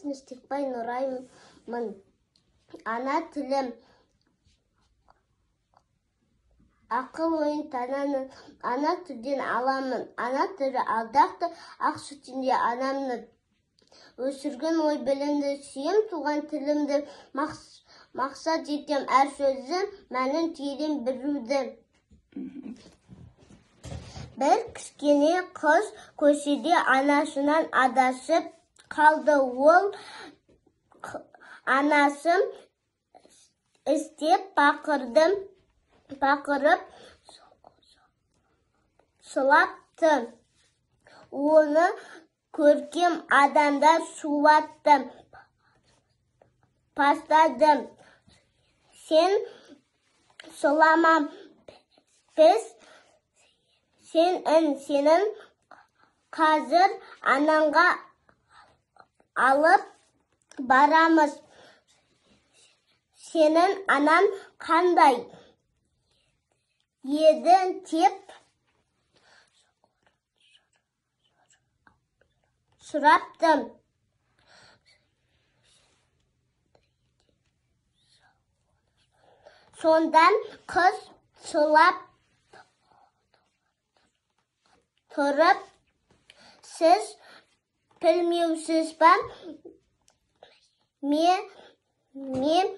Нөстекбай Нұраймын. Ана тілім ақыл ойын тананың, ана тілден аламын. Ана тілі ардақты, ақ сүтінде анамның. Өсірген ой білімді, сүйем туған тілімді, мақсат етем әр сөзім, мәнін терең білуді. Бір кішкене қыз көшеде анасынан адасып қалды. Ол анасын іздеп бақырып жылапты. Оны көрген адамдар шулатты бастады. Сен жылама, біз сенің қазір анаңға алып барамыз. Сенің анаң қандай еді деп сұрапты. Сондан қыз жылап тұрып, сіз білмеусіз ба, мен